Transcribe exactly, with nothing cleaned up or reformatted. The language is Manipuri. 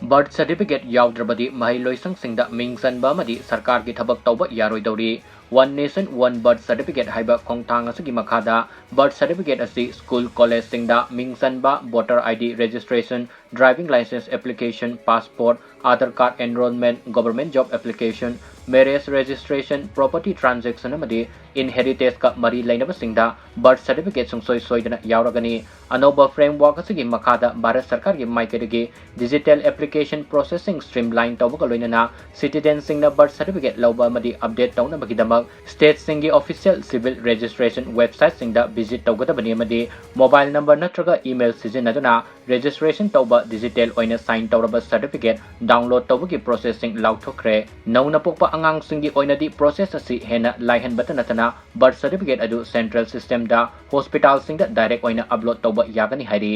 Birth certificate ꯌꯥꯎꯗ꯭ꯔꯕꯗꯤ ꯃꯍꯩꯂꯣꯏꯁꯪꯁꯤꯡꯗ ꯃꯤꯡ ꯆꯟꯕ ꯑꯃꯗꯤ ꯁꯔꯀꯥꯔꯒꯤ ꯊꯕꯛ ꯇꯧꯕ ꯌꯥꯔꯣꯏꯗꯧꯔꯤ꯫ One Nation One Birth Certificate ꯍꯥꯏꯕ ꯈꯣꯡꯊꯥꯡ ꯑꯁꯤꯒꯤ ꯃꯈꯥꯗ birth certificate ꯑꯁꯤ school, college ꯁꯤꯡꯗ ꯃꯤꯡ ꯆꯟꯕ, voter I D registration, driving license application, passport, Aadhaar card enrollment, government job application, marriage registration, property transaction ꯑꯃꯗꯤ inheritance ꯀ ꯃꯔꯤ ꯂꯩꯅꯕꯁꯤꯡꯗ birth certificate ꯁꯨꯡꯁꯣꯏ ꯁꯣꯏꯗꯅ ꯌꯥꯎꯔꯒꯅꯤ꯫ ꯑꯅꯧꯕ framework ꯑꯁꯤꯒꯤ ꯃꯈꯥꯗ ꯚꯥꯔꯠ ꯁꯔꯀꯥꯔꯒꯤ ꯃꯥꯏꯀꯩꯗꯒꯤ digital application processing streamline ꯇꯧꯕꯒ ꯂꯣꯏꯅꯅ citizen ꯁꯤꯡꯅ birth certificate ꯂꯧꯕ ꯑꯃꯗꯤ update ꯇꯧꯅꯕꯒꯤꯗꯃꯛ state ꯁꯤꯡꯒꯤ official civil registration website ꯁꯤꯡꯗ visit ꯇꯧꯒꯗꯕꯅꯤ ꯑꯃꯗꯤ mobile number ꯅꯠꯇ꯭ꯔꯒ email ꯁꯤꯖꯤꯟꯅꯗꯨꯅ registration ꯇꯧꯕ digital ꯑꯣꯏꯅ sign ꯇꯧꯔꯕ certificate download ꯇꯧꯕꯒꯤ process ꯁꯤꯡ ꯂꯥꯎꯊꯣꯛꯈ꯭ꯔꯦ꯫ ꯅꯧꯅ ꯄꯣꯛꯄ ꯑꯉꯥꯡꯁꯤꯡꯒꯤ ꯑꯣꯏꯅꯗꯤ process ꯑꯁꯤ ꯍꯦꯟꯅ ꯂꯥꯏꯍꯟꯕꯇ ꯅꯠꯇꯅ birth certificate ꯑꯗꯨ central system ꯗ hospital ꯁꯤꯡꯗ direct ꯑꯣꯏꯅ upload ꯇꯧꯕ ꯌꯥꯒꯅꯤ ꯍꯥꯏꯔꯤ꯫